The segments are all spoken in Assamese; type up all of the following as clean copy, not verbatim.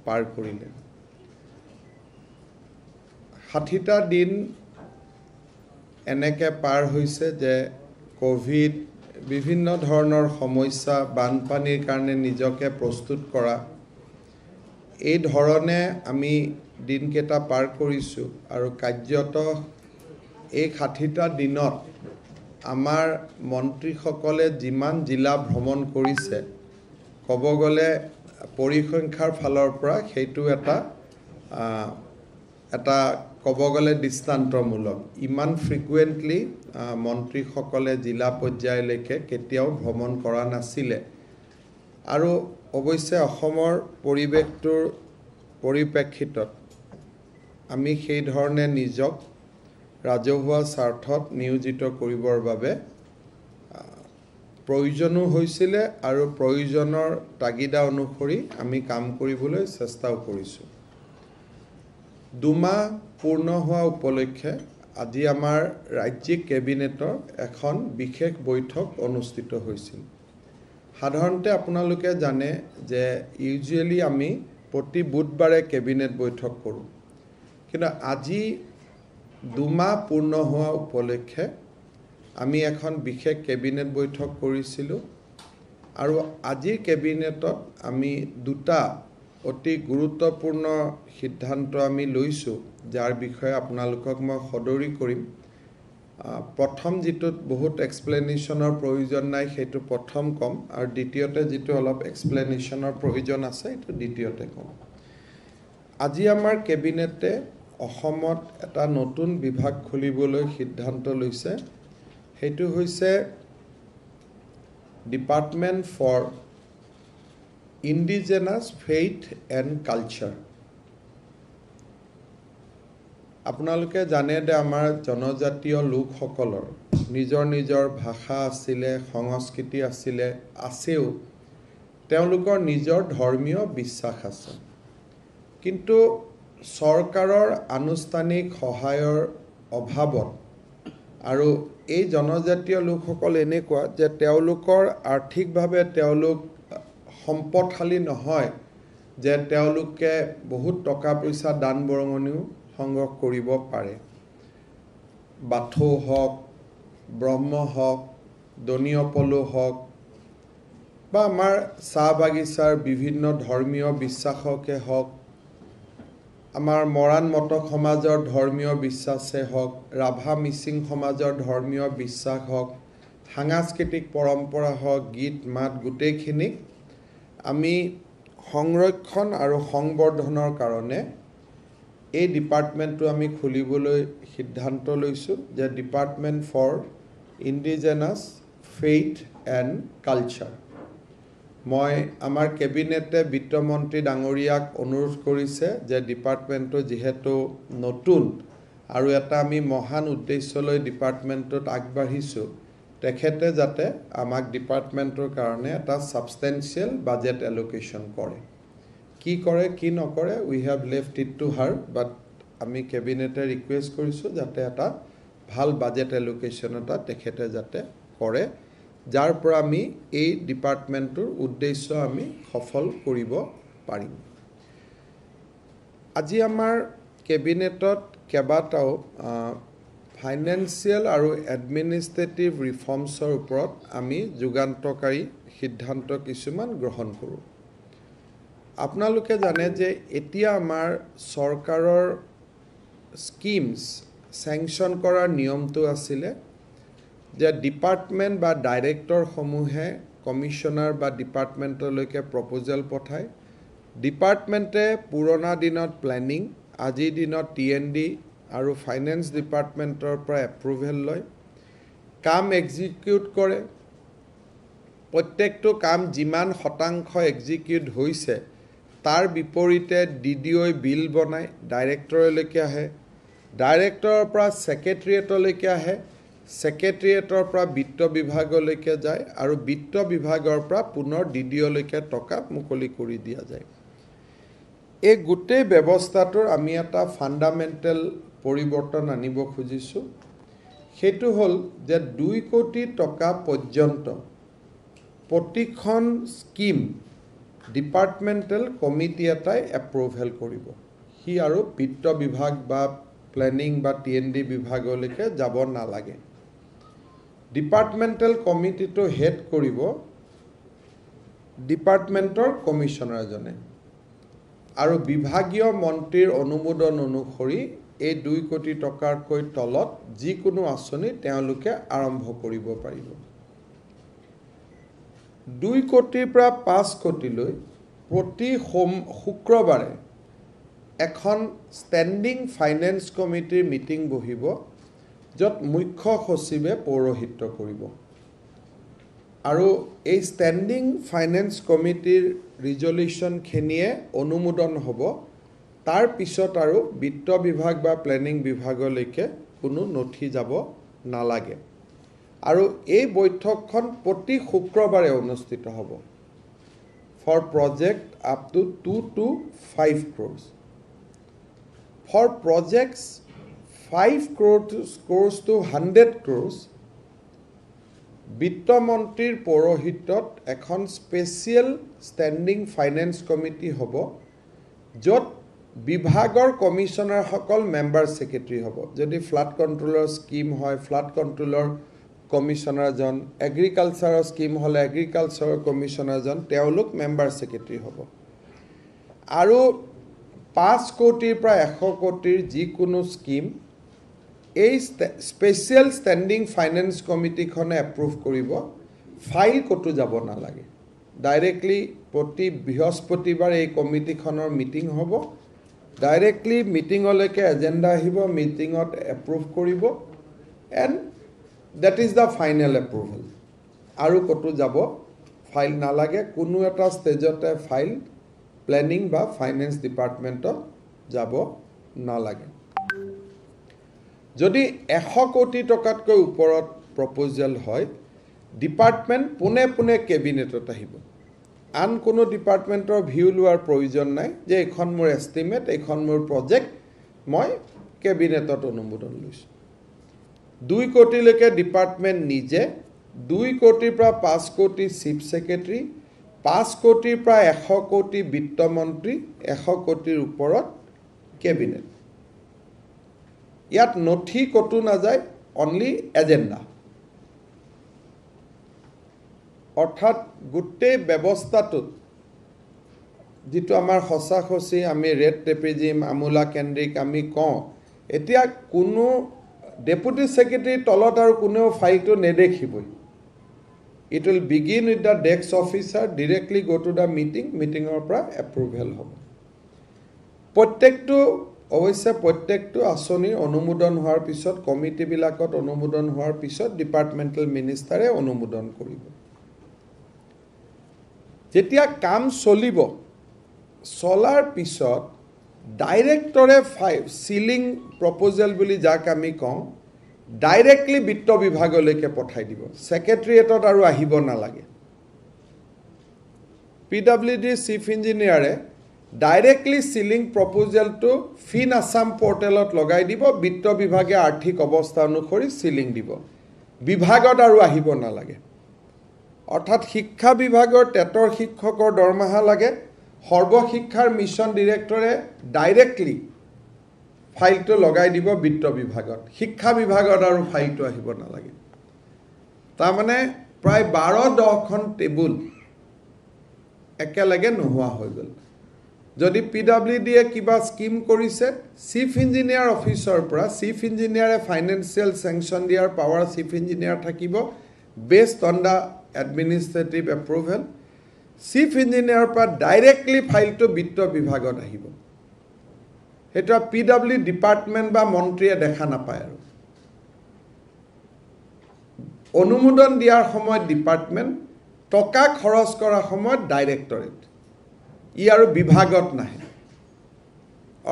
পাৰ কৰিলে। 60টা দিন এনেকৈ পাৰ হৈছে যে ক'ভিড, বিভিন্ন ধৰণৰ সমস্যা, বানপানীৰ কাৰণে নিজকে প্ৰস্তুত কৰা, এই ধৰণে আমি দিনকেইটা পাৰ কৰিছোঁ। আৰু কাৰ্যতঃ এই 60টা দিনত আমাৰ মন্ত্ৰীসকলে যিমান জিলা ভ্ৰমণ কৰিছে, ক'ব গ'লে পৰিসংখ্যাৰ ফালৰ পৰা সেইটো এটা ক'ব গ'লে দৃষ্টান্তমূলক। ইমান ফ্ৰিকুৱেণ্টলি মন্ত্ৰীসকলে জিলা পৰ্যায়লৈকে কেতিয়াও ভ্ৰমণ কৰা নাছিলে। আৰু অৱশ্যে অসমৰ পৰিৱেশটোৰ পৰিপ্ৰেক্ষিতত আমি সেই ধৰণে নিজক ৰাজহুৱা স্বাৰ্থত নিয়োজিত কৰিবৰ বাবে প্ৰয়োজনো হৈছিলে আৰু প্ৰয়োজনৰ তাগিদা অনুসৰি আমি কাম কৰিবলৈ চেষ্টাও কৰিছোঁ। 2 মাহ পূৰ্ণ হোৱা উপলক্ষে আজি আমাৰ ৰাজ্যিক কেবিনেটৰ এখন বিশেষ বৈঠক অনুষ্ঠিত হৈছিল। সাধাৰণতে আপোনালোকে জানে যে ইউজুৱেলি আমি প্ৰতি বুধবাৰে কেবিনেট বৈঠক কৰোঁ, কিন্তু আজি 2 মাহ পূৰ্ণ হোৱা উপলক্ষে আমি এখন বিশেষ কেবিনেট বৈঠক কৰিছিলোঁ। আৰু আজিৰ কেবিনেটত আমি দুটা অতি গুৰুত্বপূৰ্ণ সিদ্ধান্ত আমি লৈছোঁ, যাৰ বিষয়ে আপোনালোকক মই সদৰি কৰিম। প্ৰথম যিটোত বহুত এক্সপ্লেনেশ্যনৰ প্ৰয়োজন নাই, সেইটো প্ৰথম ক'ম আৰু দ্বিতীয়তে যিটো অলপ এক্সপ্লেনেশ্যনৰ প্ৰয়োজন আছে, সেইটো দ্বিতীয়তে ক'ম। আজি আমাৰ কেবিনেটে অসমত এটা নতুন বিভাগ খুলিবলৈ সিদ্ধান্ত লৈছে। সেইটো হৈছে Department for Indigenous Faith and Culture। আপোনালোকে জানে যে আমাৰ জনজাতীয় লোকসকলৰ নিজৰ নিজৰ ভাষা আছিলে, সংস্কৃতি আছিলে, আছেও, তেওঁলোকৰ নিজৰ ধৰ্মীয় বিশ্বাস আছে। কিন্তু চৰকাৰৰ আনুষ্ঠানিক সহায়ৰ অভাৱত আৰু এই জনজাতীয় লোকসকল এনেকুৱা যে তেওঁলোকৰ আৰ্থিকভাৱে তেওঁলোক সম্পদশালী নহয় যে তেওঁলোকে বহুত টকা পইচা দান বৰঙণিও সংগ্ৰহ কৰিব পাৰে। বাথৌ হওক, ব্ৰহ্ম হওক, দনীয় পলু হওক বা আমাৰ চাহ বাগিচাৰ বিভিন্ন ধৰ্মীয় বিশ্বাসকে হওক, আমাৰ মৰাণ মটক সমাজৰ ধৰ্মীয় বিশ্বাসে হওক, ৰাভা মিচিং সমাজৰ ধৰ্মীয় বিশ্বাস হওক, সাংস্কৃতিক পৰম্পৰা হওক, গীত মাত, গোটেইখিনিক আমি সংৰক্ষণ আৰু সংবৰ্ধনৰ কাৰণে এই ডিপাৰ্টমেণ্টটো আমি খুলিবলৈ সিদ্ধান্ত লৈছোঁ যে Department for Indigenous Faith and Culture। মই আমাৰ কেবিনেটে বিত্তমন্ত্ৰী ডাঙৰীয়াক অনুৰোধ কৰিছে যে ডিপাৰ্টমেণ্টটো যিহেতু নতুন আৰু এটা আমি মহান উদ্দেশ্য লৈ ডিপাৰ্টমেণ্টটোত আগবাঢ়িছোঁ, তেখেতে যাতে আমাক ডিপাৰ্টমেণ্টটোৰ কাৰণে এটা ছাবষ্টেঞ্চিয়েল বাজেট এলোকেশ্যন কৰে। কি কৰে কি নকৰে, we have left it to her, but আমি কেবিনেটে ৰিকুৱেষ্ট কৰিছোঁ যাতে এটা ভাল বাজেট এলোকেশ্যন এটা তেখেতে যাতে কৰে, যাৰ পৰা আমি এই ডিপাৰ্টমেণ্টটোৰ উদ্দেশ্য আমি সফল কৰিব পাৰিম। আজি আমাৰ কেবিনেটত কেইবাটাও ফাইনেন্সিয়েল আৰু এডমিনিষ্ট্ৰেটিভ ৰিফৰ্মছৰ ওপৰত আমি যুগান্তকাৰী সিদ্ধান্ত কিছুমান গ্ৰহণ কৰোঁ। আপোনালোকে জানে যে এতিয়া আমাৰ চৰকাৰৰ স্কিমছ চেংচন কৰাৰ নিয়মটো আছিলে যে ডিপাৰ্টমেণ্ট বা ডাইৰেক্টৰসমূহে কমিশ্যনাৰ বা ডিপাৰ্টমেণ্টলৈকে প্ৰপ'জেল পঠায়। ডিপাৰ্টমেণ্টে পুৰণা দিনত প্লেনিং, আজিৰ দিনত টি এণ্ড ডি আৰু ফাইনেন্স ডিপাৰ্টমেণ্টৰ পৰা এপ্ৰুভেল লয়, কাম এক্সিকিউট কৰে। প্ৰত্যেকটো কাম যিমান শতাংশ এক্সিকিউট হৈছে, তাৰ বিপৰীতে ডি ডি অ'ই বিল বনায়, ডাইৰেক্টৰলৈকে আহে, ডাইৰেক্টৰৰ পৰা ছেক্ৰেটেৰিয়েটলৈকে আহে, ছেক্ৰেটেৰিয়েটৰ পৰা বিত্ত বিভাগলৈকে যায় আৰু বিত্ত বিভাগৰ পৰা পুনৰ ডি ডি অ'লৈকে টকা মুকলি কৰি দিয়া যায়। এই গোটেই ব্যৱস্থাটোৰ আমি এটা ফাণ্ডামেণ্টেল পৰিৱৰ্তন আনিব খুজিছোঁ। সেইটো হ'ল যে 2 কোটি টকা পৰ্যন্ত প্ৰতিখন স্কীম ডিপাৰ্টমেণ্টেল কমিটি এটাই এপ্ৰুভেল কৰিব। সি আৰু বিত্ত বিভাগ বা প্লেনিং বা টি&ডি বিভাগলৈকে যাব নালাগে। ডিপাৰ্টমেণ্টেল কমিটিটো হেড কৰিব ডিপাৰ্টমেণ্টৰ কমিশ্যনাৰজনে আৰু বিভাগীয় মন্ত্ৰীৰ অনুমোদন অনুসৰি এই 2 কোটি টকাতকৈ তলত যিকোনো আঁচনি তেওঁলোকে আৰম্ভ কৰিব পাৰিব। 2 কোটিৰ পৰা 5 কোটিলৈ প্ৰতি শুক্ৰবাৰে এখন ষ্টেণ্ডিং ফাইনেন্স কমিটিৰ মিটিং বহিব, য'ত মুখ্য সচিবে পৌৰোহিত্য কৰিব। আৰু এই ষ্টেণ্ডিং ফাইনেন্স কমিটিৰ ৰিজলিউশ্যনখিনিয়ে অনুমোদন হ'ব। তাৰ পিছত আৰু বিত্ত বিভাগ বা প্লেনিং বিভাগলৈকে কোনো নথি যাব নালাগে। আৰু এই বৈঠকখন প্ৰতি শুক্ৰবাৰে অনুষ্ঠিত হ'ব for project up to 2 to 5 crores. For projects 5 crores to 100 crores বিত্তমন্ত্ৰীৰ পৌৰোহিত্যত এখন স্পেচিয়েল ষ্টেণ্ডিং ফাইনেন্স কমিটি হ'ব, য'ত বিভাগৰ কমিশ্যনাৰসকল মেম্বাৰ ছেক্ৰেটেৰী হ'ব। যদি ফ্লাড কণ্ট্ৰলৰ স্কীম হয়, ফ্লাড কণ্ট্ৰলৰ কমিশ্যনাৰজন, এগ্ৰিকালচাৰৰ স্কীম হ'লে এগ্ৰিকালচাৰৰ কমিশ্যনাৰজন, তেওঁলোক মেম্বাৰ ছেক্ৰেটেৰী হ'ব। আৰু 5 কোটিৰ পৰা 100 কোটিৰ যিকোনো স্কীম এই স্পেচিয়েল ষ্টেণ্ডিং ফাইনেন্স কমিটিখনে এপ্ৰুভ কৰিব। ফাইল ক'তো যাব নালাগে, ডাইৰেক্টলি প্ৰতি বৃহস্পতিবাৰ এই কমিটিখনৰ মিটিং হ'ব। ডাইৰেক্টলি মিটিঙলৈকে এজেণ্ডা আহিব, মিটিঙত এপ্ৰুভ কৰিব and that is the final approval. আৰু ক'তো যাব ফাইল নালাগে, কোনো এটা ষ্টেজতে ফাইল প্লেনিং বা ফাইনেন্স ডিপাৰ্টমেণ্টত যাব নালাগে। যদি 100 কোটি টকাতকৈ ওপৰত প্ৰপ'জেল হয়, ডিপাৰ্টমেণ্ট পোনে পোনে কেবিনেটত আহিব। আন কোনো ডিপাৰ্টমেণ্টৰ ভিউ লোৱাৰ প্ৰয়োজন নাই যে এইখন মোৰ এষ্টিমেট, এইখন মোৰ প্ৰজেক্ট, মই কেবিনেটত অনুমোদন লৈছোঁ। 2 কোটিলৈকে ডিপাৰ্টমেণ্ট নিজে, 2 কোটিৰ পৰা 5 কোটি চিফ ছেক্ৰেটেৰী, 5 কোটিৰ পৰা 100 কোটি বিত্তমন্ত্ৰী, 100 কোটিৰ ওপৰত কেবিনেট। ইয়াত নথি ক'তো নাযায়, অনলি এজেণ্ডা। অৰ্থাৎ গোটেই ব্যৱস্থাটোত যিটো আমাৰ সঁচা সঁচি আমি ৰেড টেপিজিম, আমোলা কেন্দ্ৰিক আমি কওঁ, এতিয়া কোনো ডেপুটি ছেক্ৰেটেৰীৰ তলত আৰু কোনেও ফাইলটো নেদেখিবই। It will begin with the desk officer, directly go to the meeting, মিটিঙৰ পৰা এপ্ৰুভেল হ'ব। প্ৰত্যেকটো অৱশ্যে প্ৰত্যেকটো আঁচনিৰ অনুমোদন হোৱাৰ পিছত, কমিটিবিলাকত অনুমোদন হোৱাৰ পিছত ডিপাৰ্টমেণ্টেল মিনিষ্টাৰে অনুমোদন কৰিব। যেতিয়া কাম চলিব, চলাৰ পিছত ডাইৰেক্টৰে চিলিং প্ৰপ'জেল বুলি যাক আমি কওঁ, ডাইৰেক্টলি বিত্ত বিভাগলৈকে পঠাই দিব, ছেক্ৰেটেৰিয়েটত আৰু আহিব নালাগে। পি ডাব্লিউ ডিৰ চিফ ইঞ্জিনিয়াৰে ডাইৰেক্টলি চিলিং প্ৰপ'জেলটো ফিন আছাম পৰ্টেলত লগাই দিব, বিত্ত বিভাগে আৰ্থিক অৱস্থা অনুসৰি চিলিং দিব, বিভাগত আৰু আহিব নালাগে। অৰ্থাৎ শিক্ষা বিভাগৰ টেটৰ শিক্ষকৰ দৰমহা লাগে, সৰ্বশিক্ষাৰ মিছন ডিৰেক্টৰে ডাইৰেক্টলি ফাইলটো লগাই দিব বিত্ত বিভাগত, শিক্ষা বিভাগত আৰু ফাইলটো আহিব নালাগে। তাৰমানে প্ৰায় 12-10খন টেবুল একেলগে নোহোৱা হৈ গ'ল। যদি পি ডাব্লিউ ডিয়ে কিবা স্কীম কৰিছে, চিফ ইঞ্জিনিয়াৰ অফিচৰ পৰা চিফ ইঞ্জিনিয়াৰে ফাইনেন্সিয়েল চেংচন দিয়াৰ পাৱাৰ চিফ ইঞ্জিনিয়াৰ থাকিব, based on the administrative approval. Chief ইঞ্জিনিয়াৰৰ পৰা ডাইৰেক্টলি ফাইলটো বিত্ত বিভাগত আহিব। সেইটো পি ডাব্লিউ ডিপাৰ্টমেণ্ট বা মন্ত্ৰীয়ে দেখা নাপায়। আৰু অনুমোদন দিয়াৰ সময়ত ডিপাৰ্টমেণ্ট, টকা খৰচ কৰাৰ সময়ত ডাইৰেক্টৰেট, ই আৰু বিভাগত নাহে।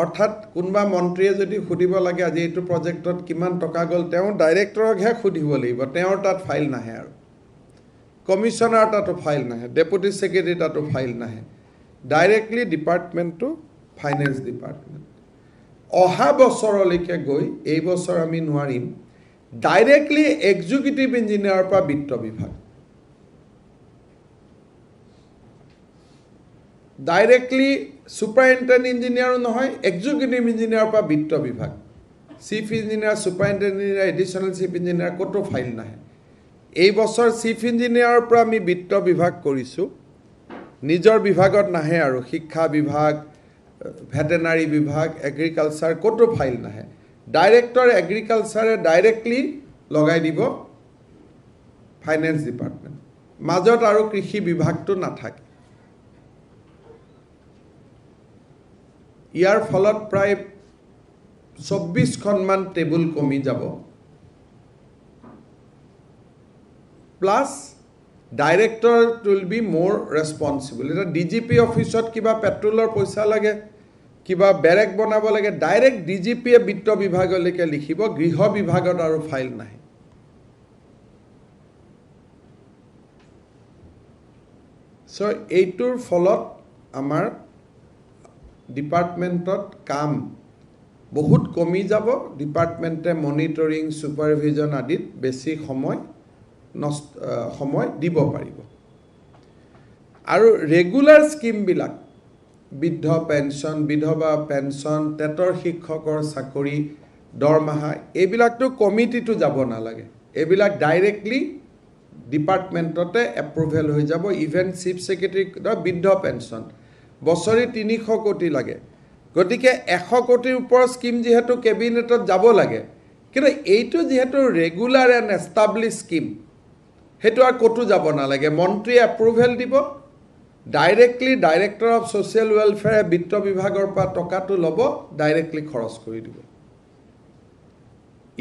অৰ্থাৎ কোনোবা মন্ত্ৰীয়ে যদি সুধিব লাগে আজি এইটো প্ৰজেক্টত কিমান টকা গ'ল, তেওঁ ডাইৰেক্টৰকহে সুধিব লাগিব, তেওঁৰ তাত ফাইল নাহে। আৰু কমিশ্যনাৰ তাতো ফাইল নাহে, ডেপুটি ছেক্ৰেটাৰী তাতো ফাইল নাহে, ডাইৰেক্টলি ডিপাৰ্টমেণ্টটো ফাইনেন্স ডিপাৰ্টমেণ্ট। অহা বছৰলৈকে গৈ, এই বছৰ আমি নোৱাৰিম, ডাইৰেক্টলি এক্সিকিউটিভ ইঞ্জিনিয়াৰৰ পৰা বিত্ত বিভাগ। ডাইৰেক্টলি ছুপাৰিণ্টেণ্ডেণ্ট ইঞ্জিনিয়াৰো নহয়, এক্সিকিউটিভ ইঞ্জিনিয়াৰৰ পৰা বিত্ত বিভাগ, chief engineer, superintendent engineer, additional chief engineer ক'তো ফাইল নাহে। এই বছৰ চিফ ইঞ্জিনিয়াৰৰ পৰা আমি বিত্ত বিভাগ কৰিছোঁ, নিজৰ বিভাগত নাহে আৰু শিক্ষা বিভাগ, ভেটেনাৰী বিভাগ, এগ্ৰিকালচাৰ ক'তো ফাইল নাহে। ডাইৰেক্টৰ এগ্ৰিকালচাৰে ডাইৰেক্টলি লগাই দিব ফাইনেন্স ডিপাৰ্টমেণ্ট, মাজত আৰু কৃষি বিভাগটো নাথাকে। ইয়াৰ ফলত প্ৰায় 24খনমান টেবুল কমি যাব। Plus director will be more responsible. এতিয়া ডি জি পি অফিচত কিবা পেট্ৰলৰ পইচা লাগে, কিবা বেৰেক বনাব লাগে, ডাইৰেক্ট ডি জি পিয়ে বিত্ত বিভাগলৈকে লিখিব, গৃহ বিভাগত আৰু ফাইল নাহে। চ' এইটোৰ ফলত আমাৰ ডিপাৰ্টমেণ্টত কাম বহুত কমি যাব। ডিপাৰ্টমেণ্টে মনিটৰিং, ছুপাৰভিজন আদিত বেছি সময় নষ্ট সময় দিব পাৰিব। আৰু ৰেগুলাৰ স্কীমবিলাক, বৃদ্ধ পেঞ্চন, বিধৱা পেঞ্চন, টেটৰ শিক্ষকৰ চাকৰি, দৰমহা, এইবিলাকতো কমিটিতো যাব নালাগে, এইবিলাক ডাইৰেক্টলি ডিপাৰ্টমেণ্টতে এপ্ৰুভেল হৈ যাব। ইভেন চিফ ছেক্ৰেটেৰী বৃদ্ধ পেঞ্চন বছৰি 300 কোটি লাগে, গতিকে 100 কোটিৰ ওপৰৰ স্কীম যিহেতু কেবিনেটত যাব লাগে, কিন্তু এইটো যিহেতু ৰেগুলাৰ এণ্ড এষ্টাব্লিছ স্কীম, সেইটো আৰু ক'তো যাব নালাগে। মন্ত্ৰীয়ে এপ্ৰুভেল দিব, ডাইৰেক্টলি ডাইৰেক্টৰ অফ ছ'চিয়েল ৱেলফেয়াৰে বিত্ত বিভাগৰ পৰা টকাটো ল'ব, ডাইৰেক্টলি খৰচ কৰি দিব।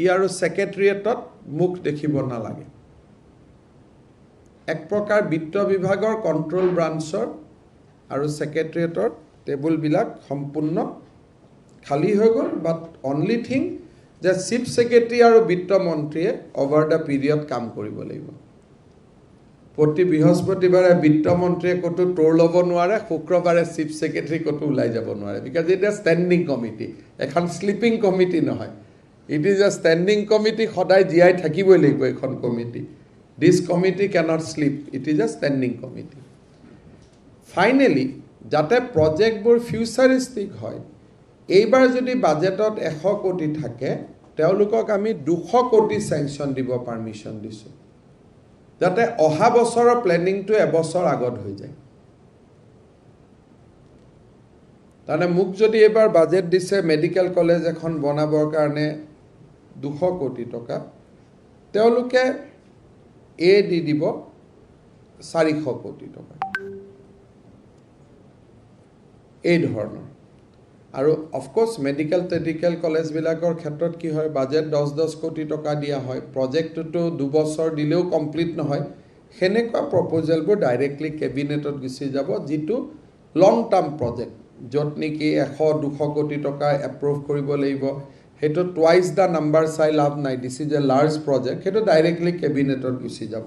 ই আৰু ছেক্ৰেটেৰিয়েটত মুখ দেখিব নালাগে। এক প্ৰকাৰ বিত্ত বিভাগৰ কণ্ট্ৰল ব্ৰাঞ্চৰ আৰু ছেক্ৰেটেৰিয়েটৰ টেবুলবিলাক সম্পূৰ্ণ খালী হৈ গ'ল। বাট অনলি থিং যে চিফ ছেক্ৰেটেৰী আৰু বিত্তমন্ত্ৰীয়ে অভাৰ the period কাম কৰিব লাগিব। প্ৰতি বৃহস্পতিবাৰে বিত্তমন্ত্ৰীয়ে ক'তো তোৰ ল'ব নোৱাৰে, শুক্ৰবাৰে চিফ ছেক্ৰেটেৰী ক'তো ওলাই যাব নোৱাৰে, because it a standing committee, এখন শ্লিপিং কমিটি নহয়, it is a standing committee, সদায় জীয়াই থাকিবই লাগিব এইখন committee. This committee cannot sleep, it is a standing committee. Finally যাতে প্ৰজেক্টবোৰ ফিউচাৰিষ্টিক হয়, এইবাৰ যদি বাজেটত 100 কোটি থাকে, তেওঁলোকক আমি 200 কোটি চেংচন দিব পাৰ্মিশ্যন দিছোঁ, যাতে অহা বছৰৰ প্লেনিংটো এবছৰ আগত হৈ যায়। তাৰমানে মোক যদি এইবাৰ বাজেট দিছে মেডিকেল কলেজ এখন বনাবৰ কাৰণে 200 কোটি টকা, তেওঁলোকে এ দি দিব 400 কোটি টকা, এই ধৰণৰ। আৰু অফক'ৰ্ছ মেডিকেল টেডিকেল কলেজবিলাকৰ ক্ষেত্ৰত কি হয়, বাজেট 10-10 কোটি টকা দিয়া হয়, প্ৰজেক্টটোতো 2 বছৰ দিলেও কমপ্লিট নহয়, সেনেকুৱা প্ৰপ'জেলবোৰ ডাইৰেক্টলি কেবিনেটত গুচি যাব, যিটো লং টাৰ্ম প্ৰজেক্ট, য'ত নেকি 100-200 কোটি টকা এপ্ৰুভ কৰিব লাগিব, সেইটো টুৱাইচ the number চাই লাভ নাই, this is a large project, সেইটো ডাইৰেক্টলি কেবিনেটত গুচি যাব।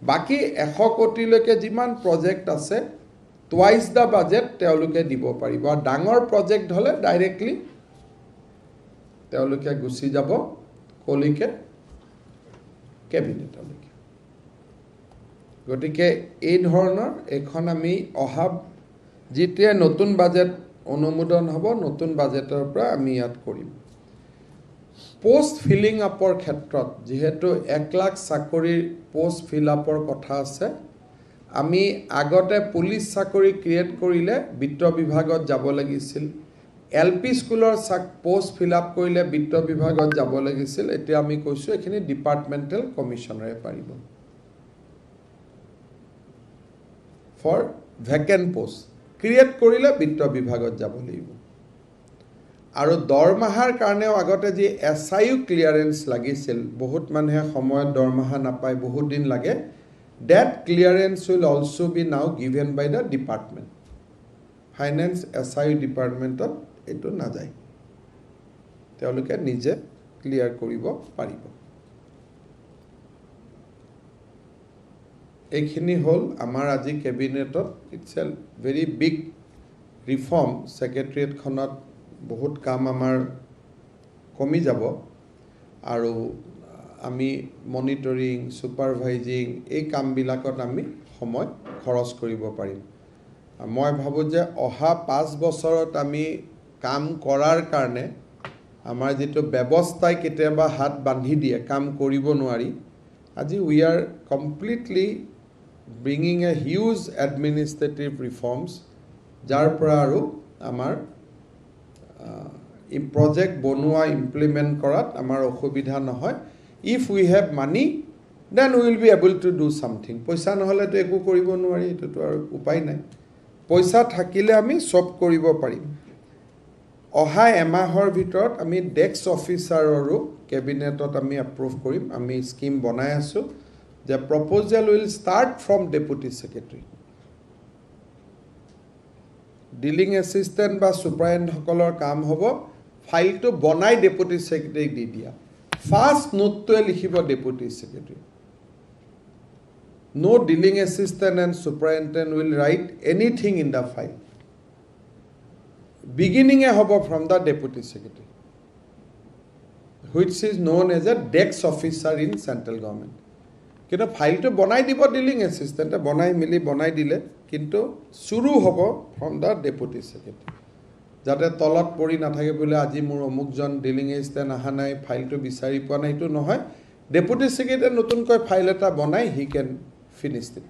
বাকী 100 কোটিলৈকে যিমান প্ৰজেক্ট আছে টুৱাইচ the budget তেওঁলোকে দিব পাৰিব, আৰু ডাঙৰ প্ৰজেক্ট হ'লে ডাইৰেক্টলি তেওঁলোকে গুচি যাব কলিকে কেবিনেটলৈকে। গতিকে এই ধৰণৰ এইখন আমি অহা যেতিয়া নতুন বাজেট অনুমোদন হ'ব, নতুন বাজেটৰ পৰা আমি ইয়াত কৰিম। পোষ্ট ফিলিং আপৰ ক্ষেত্ৰত যিহেতু 1 লাখ চাকৰিৰ পোষ্ট ফিল আপৰ কথা আছে, আমি আগতে পুলিচ চাকৰি ক্ৰিয়েট কৰিলে বিত্ত বিভাগত যাব লাগিছিল, এল পি স্কুলৰ পোষ্ট ফিল আপ কৰিলে বিত্ত বিভাগত যাব লাগিছিল, এতিয়া আমি কৈছোঁ এইখিনি ডিপাৰ্টমেণ্টেল কমিশ্যনাৰে পাৰিব ফৰ ভেকেণ্ট পোষ্ট ক্ৰিয়েট কৰিলে বিত্ত বিভাগত যাব লাগিব। আৰু দৰমহাৰ কাৰণেও আগতে যি এছ I U clearance লাগিছিল, বহুত মানুহে সময়ত দৰমহা নাপায়, বহুত দিন লাগে, that clearance will also be now given by the department. Finance S I U ডিপাৰ্টমেণ্টত এইটো নাযায়, তেওঁলোকে নিজে ক্লিয়াৰ কৰিব পাৰিব। এইখিনি হ'ল আমাৰ আজি কেবিনেটত। It's a very big reform. ছেক্ৰেটেৰিয়েটখনত বহুত কাম আমাৰ কমি যাব, আৰু আমি মনিটৰিং, ছুপাৰভাইজিং এই কামবিলাকত আমি সময় খৰচ কৰিব পাৰিম। মই ভাবোঁ যে অহা 5 বছৰত আমি কাম কৰাৰ কাৰণে আমাৰ যিটো ব্যৱস্থাই কেতিয়াবা হাত বান্ধি দিয়ে, কাম কৰিব নোৱাৰি, আজি we are completely bringing a huge administrative reforms, যাৰ পৰা আৰু আমাৰ প্ৰজেক্ট বনোৱা, ইমপ্লিমেণ্ট কৰাত আমাৰ অসুবিধা নহয়। If we have money, then we'll be able to do something. পইচা নহ'লেতো একো কৰিব নোৱাৰি, এইটোতো আৰু উপায় নাই। পইচা থাকিলে আমি চব কৰিব পাৰিম। অহা এমাহৰ ভিতৰত আমি ডেস্ক অফিচাৰৰো কেবিনেটত আমি এপ্ৰুভ কৰিম। আমি স্কীম বনাই আছোঁ যে proposal will start from deputy secretary. Dealing assistant বা ছুপাৰিণ্টেণ্ডেণ্টসকলৰ কাম হ'ব ফাইলটো বনাই ডেপুটি ছেক্ৰেটাৰীক দি দিয়া। ফাৰ্ষ্ট নোটটোৱে লিখিব deputy secretary. No dealing assistant and superintendent will write anything in the file. বিগিনিঙে হ'ব from the deputy secretary, which is known as a desk officer in central government. কিন্তু ফাইলটো বনাই দিব ডিলিং এছিষ্টেণ্টে, বনাই মেলি বনাই দিলে, কিন্তু চুৰু হ'ব ফ্ৰম the deputy secretary, যাতে তলত পৰি নাথাকে, বোলে আজি মোৰ অমুকজন ডিলিং এছিষ্টেণ্ট অহা নাই, ফাইলটো বিচাৰি পোৱা নাই। এইটো নহয়। ডেপুটি ছেক্ৰেটাৰীয়ে নতুনকৈ ফাইল এটা বনাই he can finish it.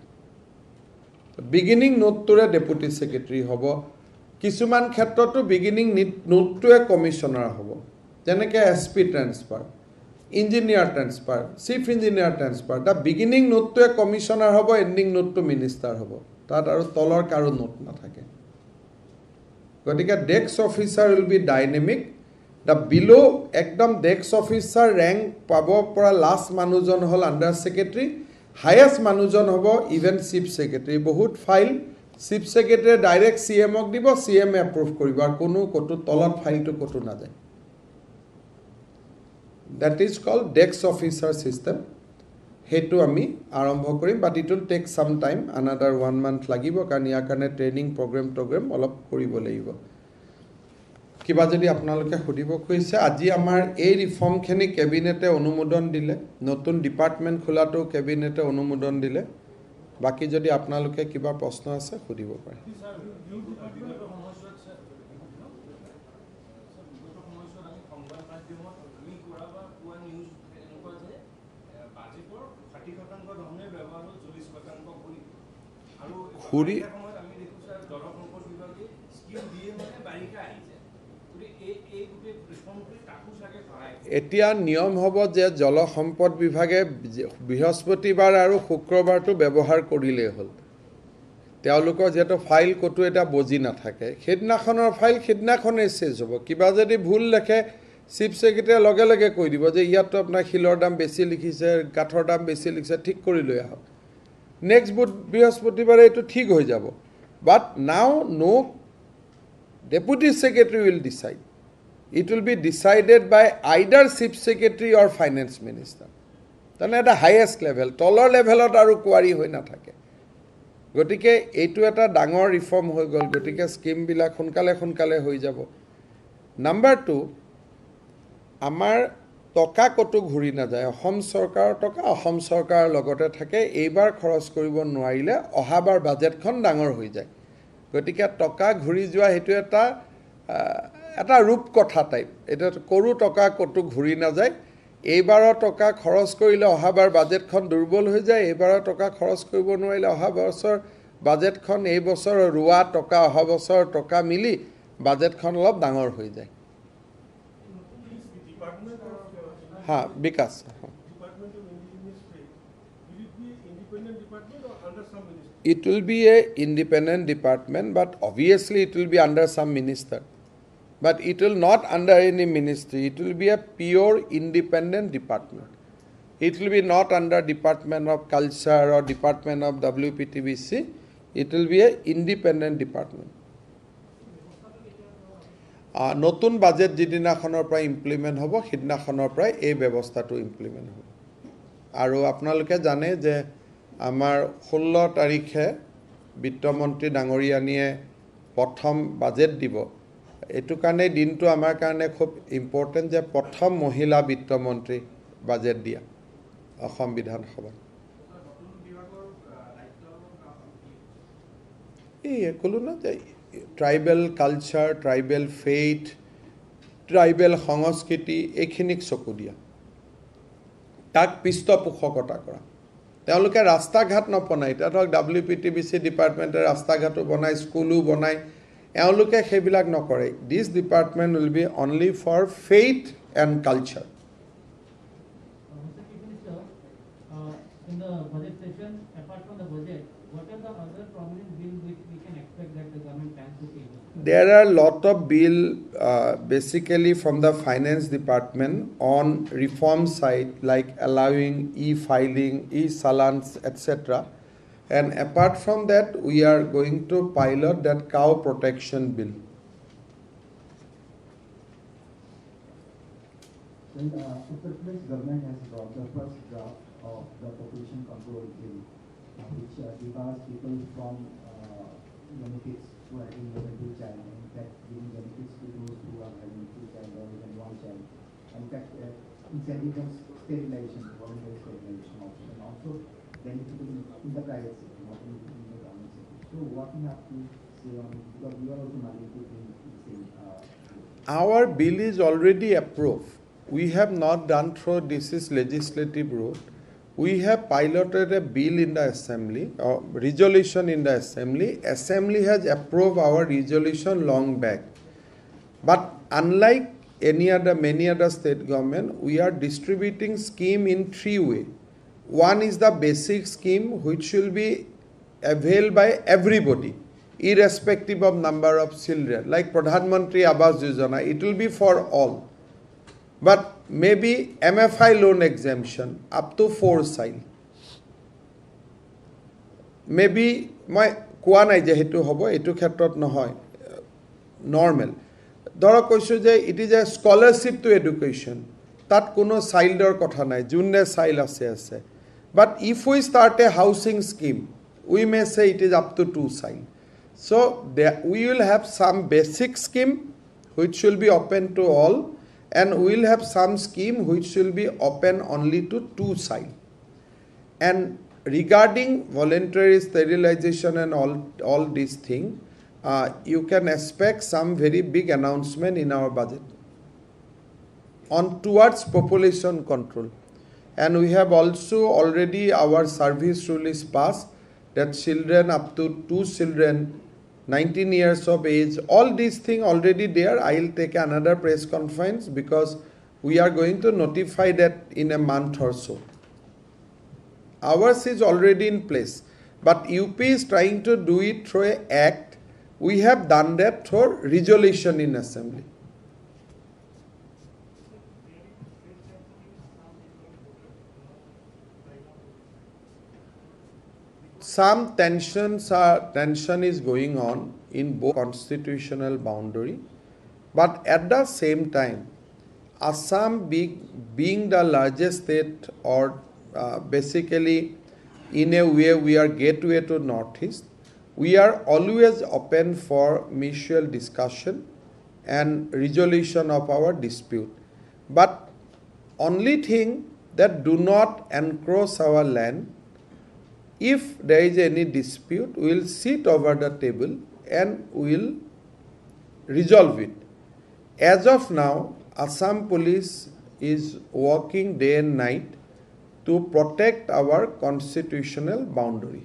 Beginning নোটটোৰে deputy secretary হ'ব। কিছুমান ক্ষেত্ৰতো বিগিনিং নোটটোৱে কমিশ্যনাৰ হ'ব, যেনেকৈ SP transfer, engineer transfer, chief engineer transfer, the beginning নোটটোৱে commissioner হ'ব, এণ্ডিং নোটটো মিনিষ্টাৰ হ'ব। তাত আৰু তলৰ কাৰো নোট নাথাকে। গতিকে desk officer will be dynamic. The below একদম ডেস্ক অফিচাৰ ৰেংক পাব পৰা লাষ্ট মানুহজন হ'ল আণ্ডাৰ ছেক্ৰেটাৰী, হায়েষ্ট মানুহজন হ'ব ইভেন চিফ ছেক্ৰেটাৰী। বহুত ফাইল চিফ ছেক্ৰেটাৰীয়ে ডাইৰেক্ট চি এমক দিব, চি এমে এপ্ৰুভ কৰিব আৰু কোনো ক'তো তলত ফাইলটো ক'তো নাযায়। That is called desk officer system. সেইটো আমি আৰম্ভ কৰিম, but it will take some time, another one month লাগিব, কাৰণ ইয়াৰ কাৰণে ট্ৰেইনিং প্ৰগ্ৰেম টগ্ৰেম অলপ কৰিব লাগিব। কিবা যদি আপোনালোকে সুধিব খুজিছে? আজি আমাৰ এই ৰিফৰ্মখিনি কেবিনেটে অনুমোদন দিলে। নতুন ডিপাৰ্টমেণ্ট খোলাটো কেবিনেটে অনুমোদন দিলে। বাকী যদি আপোনালোকে কিবা প্ৰশ্ন আছে, সুধিব পাৰে। বিগত সময়ছোৱাত ছাৰ, বিগত সময়ছোৱাত আমি সংবাদ মাধ্যমত আমি কৰা বা পোৱা নিউজ এনেকুৱা যে বাজেটৰ 60% ধনে ব্যৱহাৰ হ'ল, 40% ঘূৰি আৰু বাৰিষা সময়ত আমি দেখোঁ ছাৰ, জলসম্পদ বিভাগে স্কীম দিয়ে মানে বাৰিষা আহি যায়। গতিকে এই গোটেই ৰিফৰ্মটোৱে তাকো চাগে সহায় কৰিব। এতিয়া নিয়ম হ'ব যে জলসম্পদ বিভাগে বৃহস্পতিবাৰ আৰু শুক্ৰবাৰটো ব্যৱহাৰ কৰিলেই হ'ল। তেওঁলোকৰ যিহেতু ফাইল ক'তো এতিয়া বজি নাথাকে, সেইদিনাখনৰ ফাইল সেইদিনাখনেই চেছ হ'ব। কিবা যদি ভুল লেখে, চিফ ছেক্ৰেটাৰীয়ে লগে লগে কৈ দিব যে ইয়াততো আপোনাৰ শিলৰ দাম বেছি লিখিছে, কাঠৰ দাম বেছি লিখিছে, ঠিক কৰি লৈ আহক। নেক্সট বুধ বৃহস্পতিবাৰে এইটো ঠিক হৈ যাব। But now no deputy secretary will decide. It will be decided by either chief secretary or finance minister. তাৰমানে এটা হায়েষ্ট লেভেল, তলৰ লেভেলত আৰু কোৱাৰি হৈ নাথাকে। গতিকে এইটো এটা ডাঙৰ ৰিফৰ্ম হৈ গ'ল। গতিকে স্কীমবিলাক সোনকালে সোনকালে হৈ যাব। নাম্বাৰ টু, আমাৰ টকা ক'তো ঘূৰি নাযায়। অসম চৰকাৰৰ টকা অসম চৰকাৰৰ লগতে থাকে। এইবাৰ খৰচ কৰিব নোৱাৰিলে অহাবাৰ বাজেটখন ডাঙৰ হৈ যায়। গতিকে টকা ঘূৰি যোৱা সেইটো এটা ৰূপকথা টাইপ। এতিয়া কৰো টকা ক'তো ঘূৰি নাযায়। এইবাৰৰ টকা খৰচ কৰিলে অহাবাৰ বাজেটখন দুৰ্বল হৈ যায়। এইবাৰৰ টকা খৰচ কৰিব নোৱাৰিলে অহা বছৰ বাজেটখন, এই বছৰ ৰোৱা টকা, অহা বছৰ টকা মিলি বাজেটখন অলপ ডাঙৰ হৈ যায়। হা বিকাশ। Department of Indigenous Trade, will it be independent department or under some ministry? It will be a independent department, but obviously it will be under some minister. But it will not under any ministry. It will be a pure independent department. It will be not under Department of Culture or Department of WPTBC. It will be a independent department. নতুন বাজেট যিদিনাখনৰ পৰা ইমপ্লিমেণ্ট হ'ব, সিদিনাখনৰ পৰাই এই ব্যৱস্থাটো ইমপ্লিমেণ্ট হ'ব। আৰু আপোনালোকে জানে যে আমাৰ 16 তাৰিখে বিত্তমন্ত্ৰী ডাঙৰীয়ানীয়ে প্ৰথম বাজেট দিব। এইটো কাৰণে দিনটো আমাৰ কাৰণে খুব ইম্পৰ্টেণ্ট যে প্ৰথম মহিলা বিত্তমন্ত্ৰী বাজেট দিয়া অসম বিধানসভাত। এই ক'লোঁ ন যে tribal culture, tribal faith, tribal সংস্কৃতি, এইখিনিক চকু দিয়া, তাক পৃষ্ঠপোষকতা কৰা। তেওঁলোকে ৰাস্তা ঘাট নবনায়। এতিয়া ধৰক WPTBC ডিপাৰ্টমেণ্টে ৰাস্তা ঘাটো বনায়, স্কুলো বনায়, এওঁলোকে সেইবিলাক নকৰে। This department will be only for faith and culture. Mr. Chief Minister, in the budget session, apart from the budget, what are the other prominent bills which we can expect that the government plans to table? There are lot of bill basically from the finance department on reform side, like allowing e-filing, e-challans, etc. And apart from that, we are going to pilot that cow protection bill. Then Uttar Pradesh government has brought the first draft of the population control bill, which debars people from benefits who are having more than two child, and in fact giving benefits to those who are having two child or even one child. In fact, incentive on sterilization, voluntary sterilization also, and also benefiting in the private sector, not in the government sector. So what you have to say on it, because you are also married to bring the same. Our bill is already approved. We have not done through this is legislative route. We have piloted a bill in the assembly, or resolution in the assembly. Assembly has approved our resolution long back. But unlike many other state government, we are distributing scheme in three way. One is the basic scheme, which will be availed by everybody, irrespective of number of children. Like Pradhan Mantri Awas Yojana, it will be for all. But maybe MFI loan exemption up to 4 child. Maybe মই কোৱা নাই যে সেইটো হ'ব, এইটো ক্ষেত্ৰত নহয়, নৰ্মেল। ধৰক কৈছোঁ যে it is a scholarship to education, তাত কোনো চাইল্ডৰ কথা নাই, যোনে চাইল্ড আছে আছে। But if we start a housing scheme, we may say it is up to 2 child. So we will have some basic scheme which will be open to all, and we will have some scheme which will be open only to 2 child. And regarding voluntary sterilization and all these things, you can expect some very big announcement in our budget on towards population control. And we have also already our service rule is passed that children up to 2 children, 19 years of age, all these things already there. I will take another press conference because we are going to notify that in a month or so. Ours is already in place, but UP is trying to do it through an act. We have done that through resolution in assembly. Some tension is going on in both constitutional boundary, but at the same time, Assam being the largest state, or basically in a way we are gateway to Northeast, we are always open for mutual discussion and resolution of our dispute. But only thing that do not encroach our land. If there is any dispute, we will sit over the table and we will resolve it. As of now, Assam police is working day and night to protect our constitutional boundary.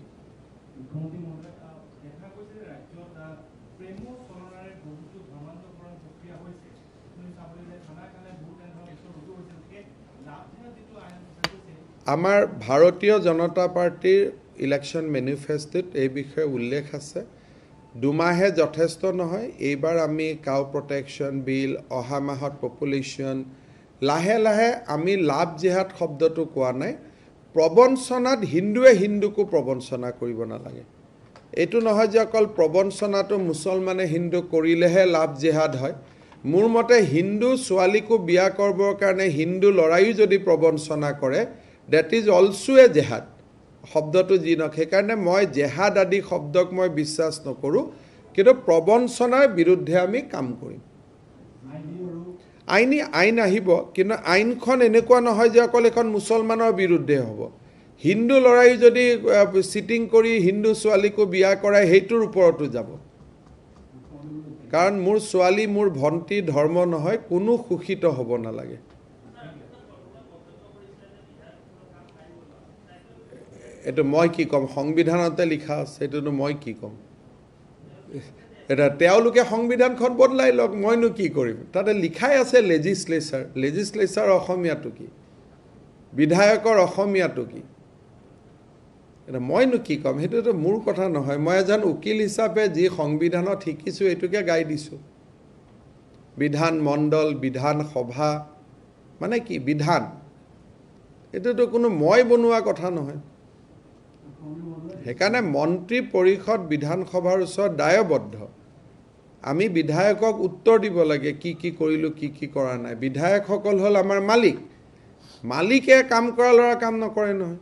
আমাৰ ভাৰতীয় জনতা পাৰ্টীৰ ইলেকশ্যন মেনিফেষ্টোত এই বিষয়ে উল্লেখ আছে। দুমাহে যথেষ্ট নহয়, এইবাৰ আমি কাউ প্ৰটেকশ্যন বিল, অহা মাহত পপুলেশ্যন, লাহে লাহে আমি লাভ জেহাদ শব্দটো কোৱা নাই, প্ৰবঞ্চনাত হিন্দুৱে হিন্দুকো প্ৰবঞ্চনা কৰিব নালাগে। এইটো নহয় যে অকল প্ৰবঞ্চনাটো মুছলমানে হিন্দু কৰিলেহে লাভ জেহাদ হয়। মোৰ মতে হিন্দু ছোৱালীকো বিয়া কৰিবৰ কাৰণে হিন্দু ল'ৰায়ো যদি প্ৰবঞ্চনা কৰে, that is also এ জেহাদ। শব্দটো যি নহওক, সেইকাৰণে মই জেহাদ আদি শব্দক মই বিশ্বাস নকৰোঁ, কিন্তু প্ৰবঞ্চনাৰ বিৰুদ্ধে আমি কাম কৰিম। আইন আহিব, কিন্তু আইনখন এনেকুৱা নহয় যে অকল এইখন মুছলমানৰ বিৰুদ্ধে হ'ব। হিন্দু ল'ৰাই যদি চিটিং কৰি হিন্দু ছোৱালীকো বিয়া কৰায় সেইটোৰ ওপৰতো যাব। কাৰণ মোৰ ছোৱালী মোৰ ভণ্টি ধৰ্ম নহয়, কোনো শোষিত হ'ব নালাগে। এইটো মই কি ক'ম, সংবিধানতে লিখা আছে, এইটোনো মই কি ক'ম? এতিয়া তেওঁলোকে সংবিধানখন বদলাই লওক, মইনো কি কৰিম? তাতে লিখাই আছে লেজিছলেচাৰ। লেজিছলেচাৰ অসমীয়াটো কি? বিধায়কৰ অসমীয়াটো কি? এতিয়া মইনো কি ক'ম? সেইটোতো মোৰ কথা নহয়। মই এজন উকিল হিচাপে যি সংবিধানত শিকিছোঁ এইটোকে গাই দিছোঁ। বিধান মণ্ডল, বিধানসভা মানে কি? বিধান, এইটোতো কোনো মই বনোৱা কথা নহয়। সেইকাৰণে মন্ত্ৰী পৰিষদ বিধানসভাৰ ওচৰত দায়বদ্ধ। আমি বিধায়কক উত্তৰ দিব লাগে কি কি কৰিলোঁ, কি কি কৰা নাই। বিধায়কসকল হ'ল আমাৰ মালিক। মালিকে কাম কৰা ল'ৰা কাম নকৰে নহয়।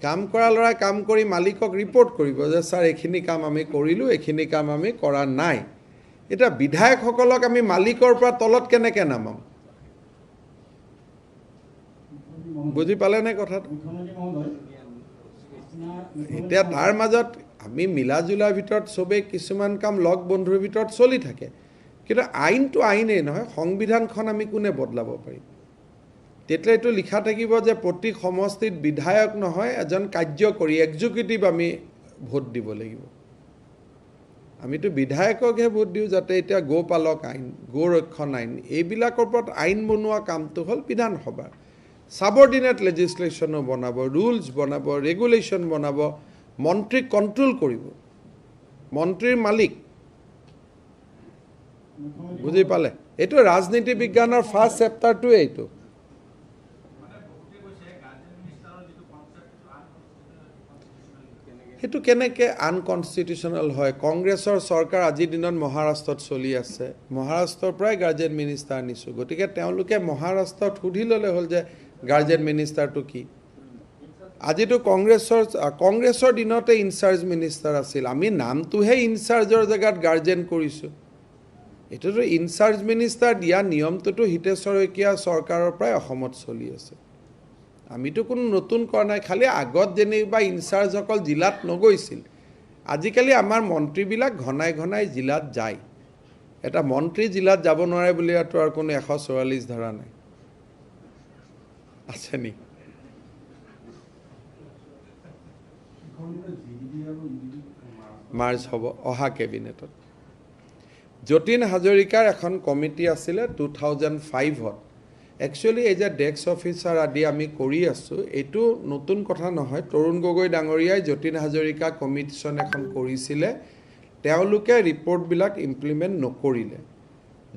কাম কৰা ল'ৰাই কাম কৰি মালিকক ৰিপৰ্ট কৰিব যে ছাৰ এইখিনি কাম আমি কৰিলোঁ, এইখিনি কাম আমি কৰা নাই। এতিয়া বিধায়কসকলক আমি মালিকৰ পৰা তলত কেনেকৈ নামাম? বুজি পালেনে কথাটো? এতিয়া তাৰ মাজত আমি মিলা জুলাৰ ভিতৰত চবেই কিছুমান কাম লগ বন্ধুৰ ভিতৰত চলি থাকে, কিন্তু আইনটো আইনেই নহয়। সংবিধানখন আমি কোনে বদলাব পাৰিম? তেতিয়া এইটো লিখা থাকিব যে প্ৰতি সমষ্টিত বিধায়ক নহয়, এজন কাৰ্যকৰী এক্সিকিউটিভ আমি ভোট দিব লাগিব। আমিতো বিধায়ককহে ভোট দিওঁ, যাতে এতিয়া গোপালক আইন, গোৰক্ষণ আইন, এইবিলাকৰ ওপৰত আইন বনোৱা কামটো হ'ল বিধানসভাৰ। ছাবৰ্ডিনেট লেজিছলেশ্যনো বনাব, ৰুলছ বনাব, ৰেগুলেশ্যন বনাব, মন্ত্ৰীক কণ্ট্ৰল কৰিব, মন্ত্ৰীৰ মালিক। বুজি পালে? এইটো ৰাজনীতি বিজ্ঞানৰ ফাৰ্ষ্ট চেপ্টাৰটোৱে এইটো। সেইটো কেনেকৈ আনকনষ্টিটিউচনেল হয়? কংগ্ৰেছৰ চৰকাৰ আজিৰ দিনত মহাৰাষ্ট্ৰত চলি আছে, মহাৰাষ্ট্ৰৰ পৰাই গাৰ্জেন মিনিষ্টাৰ আনিছোঁ। গতিকে তেওঁলোকে মহাৰাষ্ট্ৰত সুধি ল'লে হ'ল যে গাৰ্জেন মিনিষ্টাৰটো কি। আজিতো কংগ্ৰেছৰ দিনতে ইনচাৰ্জ মিনিষ্টাৰ আছিল, আমি নামটোহে ইনচাৰ্জৰ জেগাত গাৰ্জেন কৰিছোঁ। এইটোতো ইনচাৰ্জ মিনিষ্টাৰ দিয়া নিয়মটোতো হিতেশ্বৰ শইকীয়া চৰকাৰৰ পৰাই অসমত চলি আছে। আমিতো কোনো নতুন কৰা নাই, খালি আগত যেনিবা ইনচাৰ্জসকল জিলাত নগৈছিল। আজিকালি আমাৰ মন্ত্ৰীবিলাক ঘনাই ঘনাই জিলাত যায়। এটা মন্ত্ৰী জিলাত যাব নোৱাৰে বুলি আৰু কোনো 144 ধাৰা নাই আছে নি? মাৰ্চ হ'ব অহা কেবিনেটত। যতীন হাজৰিকাৰ এখন কমিটি আছিলে 2005ত। একচুৱেলি এই যে ডেস্ক অফিচাৰ আদি আমি কৰি আছোঁ, এইটো নতুন কথা নহয়। তৰুণ গগৈ ডাঙৰীয়াই যতীন হাজৰিকা কমিশ্যন এখন কৰিছিলে, তেওঁলোকে ৰিপৰ্টবিলাক ইমপ্লিমেণ্ট নকৰিলে।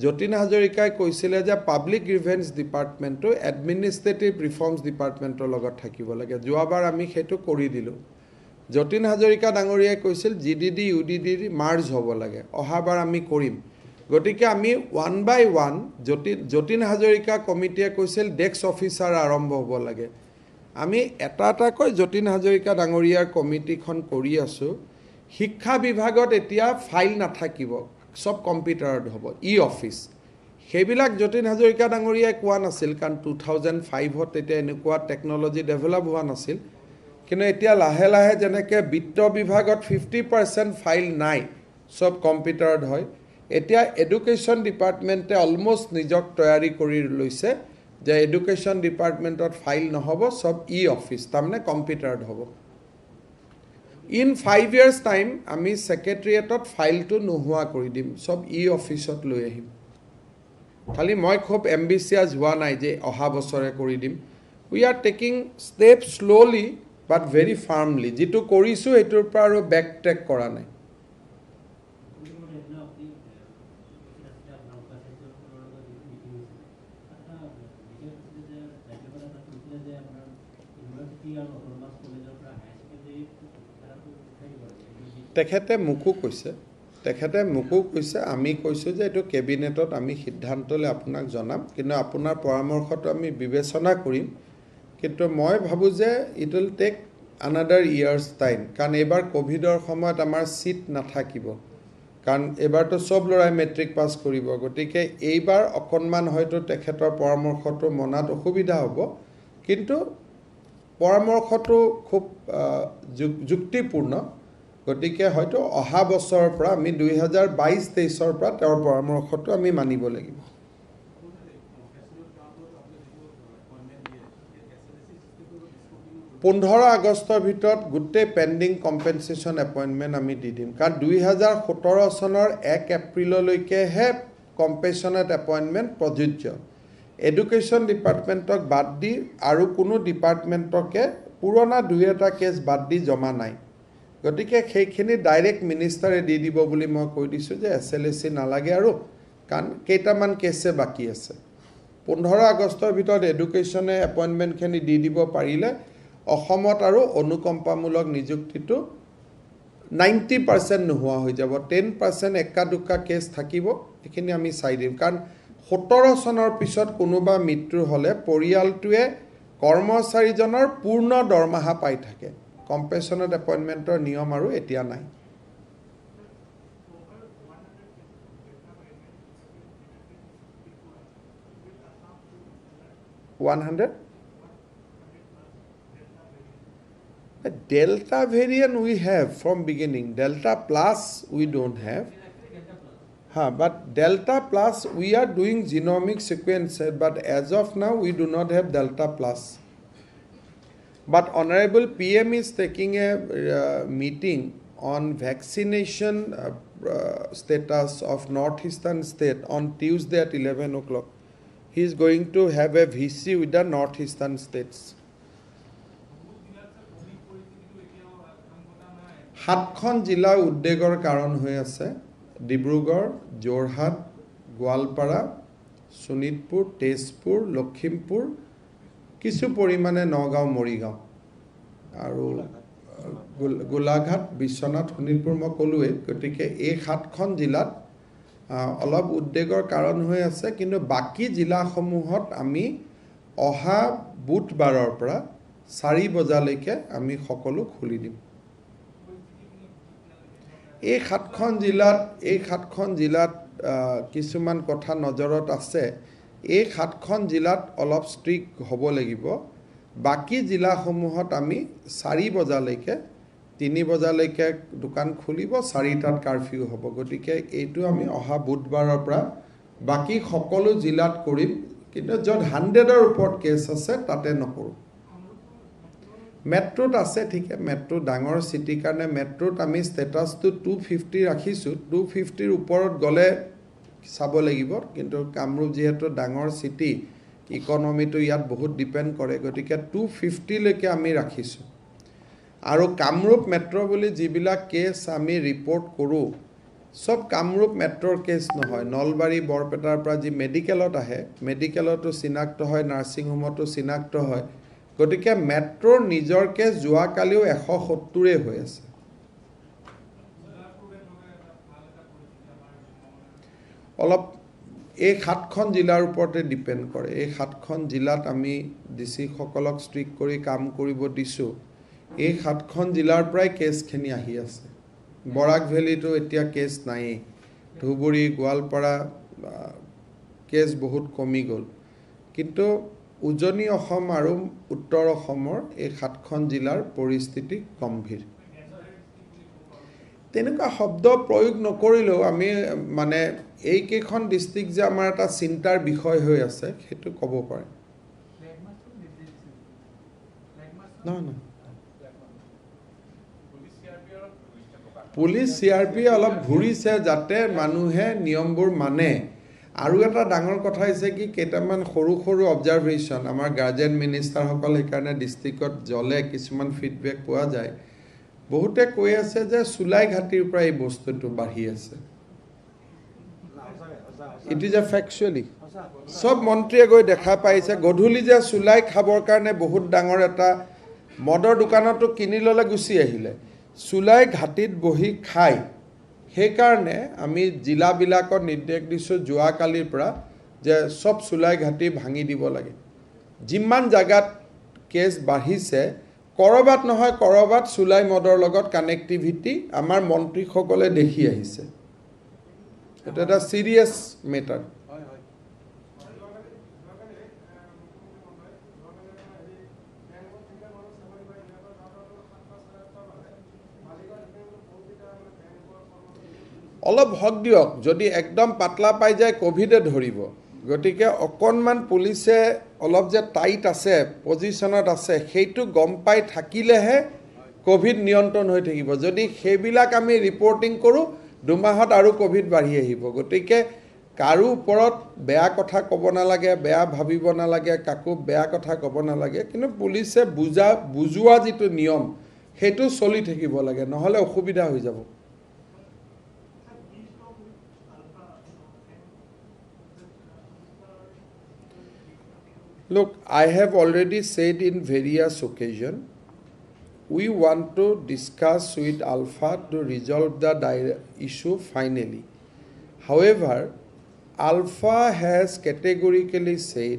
যতীন হাজৰিকাই কৈছিলে যে পাব্লিক গ্ৰিভেন্স ডিপাৰ্টমেণ্টটো এডমিনিষ্ট্ৰেটিভ ৰিফৰ্মছ ডিপাৰ্টমেণ্টৰ লগত থাকিব লাগে। যোৱাবাৰ আমি সেইটো কৰি দিলোঁ। যতীন হাজৰিকা ডাঙৰীয়াই কৈছিল G D D U D ডিৰ মাৰ্জ হ'ব লাগে, অহাবাৰ আমি কৰিম। গতিকে আমি one buy one Jatin Hazarika কমিটিয়ে কৈছিল ডেস্ক অফিচাৰ আৰম্ভ হ'ব লাগে। আমি এটা এটাকৈ যতীন হাজৰিকা ডাঙৰীয়াৰ কমিটিখন কৰি আছোঁ। শিক্ষা বিভাগত এতিয়া ফাইল নাথাকিব, চব কম্পিউটাৰত হ'ব, ই অফিচ। সেইবিলাক যতীন হাজৰিকা ডাঙৰীয়াই কোৱা নাছিল, কাৰণ 2005ত তেতিয়া এনেকুৱা টেকন'লজি ডেভেলপ হোৱা নাছিল। কিন্তু এতিয়া লাহে লাহে যেনেকৈ বিত্ত বিভাগত 50% ফাইল নাই, চব কম্পিউটাৰত হয়। এতিয়া এডুকেশ্যন ডিপাৰ্টমেণ্টে অলমষ্ট নিজক তৈয়াৰী কৰি লৈছে যে এডুকেশ্যন ডিপাৰ্টমেণ্টত ফাইল নহ'ব, চব ই অফিচ, তাৰমানে কম্পিউটাৰত হ'ব। ইন 5 ইয়াৰ্ছ টাইম আমি ছেক্ৰেটেৰিয়েটত ফাইলটো নোহোৱা কৰি দিম, চব ই অফিচত লৈ আহিম। খালি মই খুব এম্বিচিয়াছ হোৱা নাই যে অহা বছৰে কৰি দিম। We are taking step slowly but very firmly. যিটো কৰিছোঁ সেইটোৰ পৰা আৰু বেক ট্ৰেক কৰা নাই। তেখেতে মোকো কৈছে, আমি কৈছোঁ যে এইটো কেবিনেটত আমি সিদ্ধান্ত লৈ আপোনাক জনাম, কিন্তু আপোনাৰ পৰামৰ্শটো আমি বিবেচনা কৰিম। কিন্তু মই ভাবোঁ যে it will take another years time, কাৰণ এইবাৰ ক'ভিডৰ সময়ত আমাৰ ছিট নাথাকিব, কাৰণ এইবাৰতো চব ল'ৰাই মেট্ৰিক পাছ কৰিব। গতিকে এইবাৰ অকণমান হয়তো তেখেতৰ পৰামৰ্শটো মনাত অসুবিধা হ'ব, কিন্তু পৰামৰ্শটো খুব যুক্তিপূৰ্ণ। গতিকে হয়তো অহা বছৰৰ পৰা আমি 2022-23ৰ পৰা তেওঁৰ পৰামৰ্শটো আমি মানিব লাগিব। পোন্ধৰ আগষ্টৰ ভিতৰত গোটেই পেণ্ডিং কম্পেনচেশ্যন এপইণ্টমেণ্ট আমি দি দিম, কাৰণ 2017 চনৰ 1 এপ্ৰিললৈকেহে কম্পেনচনেট এপইণ্টমেণ্ট প্ৰযোজ্য। এডুকেশ্যন ডিপাৰ্টমেণ্টক বাদ দি আৰু কোনো ডিপাৰ্টমেণ্টকে পুৰণা 2-1টা কেছ বাদ দি জমা নাই। গতিকে সেইখিনি ডাইৰেক্ট মিনিষ্টাৰে দি দিব বুলি মই কৈ দিছোঁ যে SLAC নালাগে আৰু, কাৰণ কেইটামান কেছে বাকী আছে। 15 আগষ্টৰ ভিতৰত এডুকেশ্যনে এপইণ্টমেণ্টখিনি দি দিব পাৰিলে অসমত আৰু অনুকম্পামূলক নিযুক্তিটো 90% নোহোৱা হৈ যাব। 10% একা দুক্কা কেছ থাকিব, সেইখিনি আমি চাই দিম। কাৰণ 17 চনৰ পিছত কোনোবা মৃত্যু হ'লে পৰিয়ালটোৱে কৰ্মচাৰীজনৰ পূৰ্ণ দৰমহা পাই থাকে। কম্পেশ্যনেট এপইণ্টমেণ্টৰ নিয়ম আৰু এতিয়া নাই। 100 Delta variant we have from beginning. Delta plus we don't have. But Delta plus we are doing genomic sequence, but as of now we do not have Delta plus. But Honorable PM is taking a meeting on vaccination status of Northeastern state on Tuesday at 11 o'clock. He is going to have a VC with the Northeastern states. 7খন জিলা উদ্বেগৰ কাৰণ হৈ আছে। ডিব্ৰুগড়, যোৰহাট, গোৱালপাৰা, শোণিতপুৰ, তেজপুৰ, লখিমপুৰ, কিছু পৰিমাণে নগাঁও, মৰিগাঁও আৰু গোলাঘাট, বিশ্বনাথ, শোণিতপুৰ মই ক'লোৱেই। গতিকে এই 7খন জিলাত অলপ উদ্বেগৰ কাৰণ হৈ আছে। কিন্তু বাকী জিলাসমূহত আমি অহা বুধবাৰৰ পৰা 4 বজালৈকে আমি সকলো খুলি দিম। এই 7খন জিলাত কিছুমান কথা নজৰত আছে। এই 7খন জিলাত অলপ ষ্ট্ৰিক্ট হ'ব লাগিব। বাকী জিলাসমূহত আমি 4 বজালৈকে, 3 বজালৈকে দোকান খুলিব, 4টাত কাৰফিউ হ'ব। গতিকে এইটো আমি অহা বুধবাৰৰ পৰা বাকী সকলো জিলাত কৰিম, কিন্তু য'ত 100ৰ ওপৰত কেছ আছে তাতে নকৰোঁ। মেট্ৰ'ত আছে ঠিকে, মেট্ৰ' ডাঙৰ চিটিৰ কাৰণে মেট্ৰ'ত আমি ষ্টেটাছটো 250 ৰাখিছোঁ। 250ৰ ওপৰত গ'লে চাব লাগিব, কিন্তু কামৰূপ যিহেতু ডাঙৰ চিটি, ইকনমিটো ইয়াত বহুত ডিপেণ্ড কৰে, গতিকে 250লৈকে আমি ৰাখিছোঁ। আৰু কামৰূপ মেট্ৰ' বুলি যিবিলাক কেছ আমি ৰিপৰ্ট কৰোঁ, চব কামৰূপ মেট্ৰ'ৰ কেছ নহয়। নলবাৰী, বৰপেটাৰ পৰা যি মেডিকেলত আহে, মেডিকেলতো চিনাক্ত হয়, নাৰ্ছিং হোমতো চিনাক্ত হয়। গতিকে মেট্ৰ'ৰ নিজৰ কেছ যোৱাকালিও 170 হৈ আছে। অলপ এই 7খন জিলাৰ ওপৰতে ডিপেণ্ড কৰে। এই 7খন জিলাত আমি ডি চিসকলক ষ্ট্ৰিক্ট কৰি কাম কৰিব দিছোঁ। এই 7খন জিলাৰ পৰাই কেছখিনি আহি আছে। বৰাক ভেলীতো এতিয়া কেছ নায়েই, ধুবুৰী, গোৱালপাৰা কেছ বহুত কমি গ'ল। কিন্তু উজনি অসম আৰু উত্তৰ অসমৰ এই 7খন জিলাৰ পৰিস্থিতি গম্ভীৰ। তেনেকুৱা শব্দ প্ৰয়োগ নকৰিলেও আমি মানে এইকেইখন ডিষ্ট্ৰিক্ট যে আমাৰ এটা চিন্তাৰ বিষয় হৈ আছে সেইটো ক'ব পাৰে। নহয় নহয়, পুলিচ CRP অলপ ঘূৰিছে যাতে মানুহে নিয়মবোৰ মানে। আৰু এটা ডাঙৰ কথা হৈছে কি, কেইটামান সৰু সৰু অবজাৰভেশ্যন আমাৰ গাৰ্জেন মিনিষ্টাৰসকল সেইকাৰণে ডিষ্ট্ৰিক্টত জ্বলে, কিছুমান ফিডবেক পোৱা যায়। বহুতে কৈ আছে যে চুলাই ঘাটিৰ পৰা এই বস্তুটো বাঢ়ি আছে। It is a ফেকচুৱেলি চব মন্ত্ৰীয়ে গৈ দেখা পাইছে। গধূলি যে চুলাই খাবৰ কাৰণে বহুত ডাঙৰ এটা মদৰ দোকানতো কিনি ল'লে গুচি আহিলে, চুলাই ঘাটিত বহি খায়। সেইকাৰণে আমি জিলাবিলাকত নিৰ্দেশ দিছোঁ যোৱাকালিৰ পৰা যে চব চুলাই ঘাটি ভাঙি দিব লাগে। যিমান জেগাত কেছ বাঢ়িছে, ক'ৰবাত নহয় ক'ৰবাত চুলাই মদৰ লগত কানেক্টিভিটি আমাৰ মন্ত্ৰীসকলে দেখি আহিছে। এইটো এটা চিৰিয়াছ মেটাৰ। অলপ হক দিয়ক, যদি একদম পাতলা পাই যায় ক'ভিডে ধৰিব। গতিকে অকণমান পুলিচে অলপ যে টাইট আছে, পজিশ্যনত আছে, সেইটো গম পাই থাকিলেহে ক'ভিড নিয়ন্ত্ৰণ হৈ থাকিব। যদি সেইবিলাক আমি ৰিপৰ্টিং কৰোঁ, দুমাহত আৰু ক'ভিড বাঢ়ি আহিব। গতিকে কাৰো ওপৰত বেয়া কথা ক'ব নালাগে, বেয়া ভাবিব নালাগে, কাকো বেয়া কথা ক'ব নালাগে, কিন্তু পুলিচে বুজোৱা যিটো নিয়ম সেইটো চলি থাকিব লাগে, নহ'লে অসুবিধা হৈ যাব। Look, I have already said in various occasions, we want to discuss with Alpha to resolve the issue finally. However, Alpha has categorically said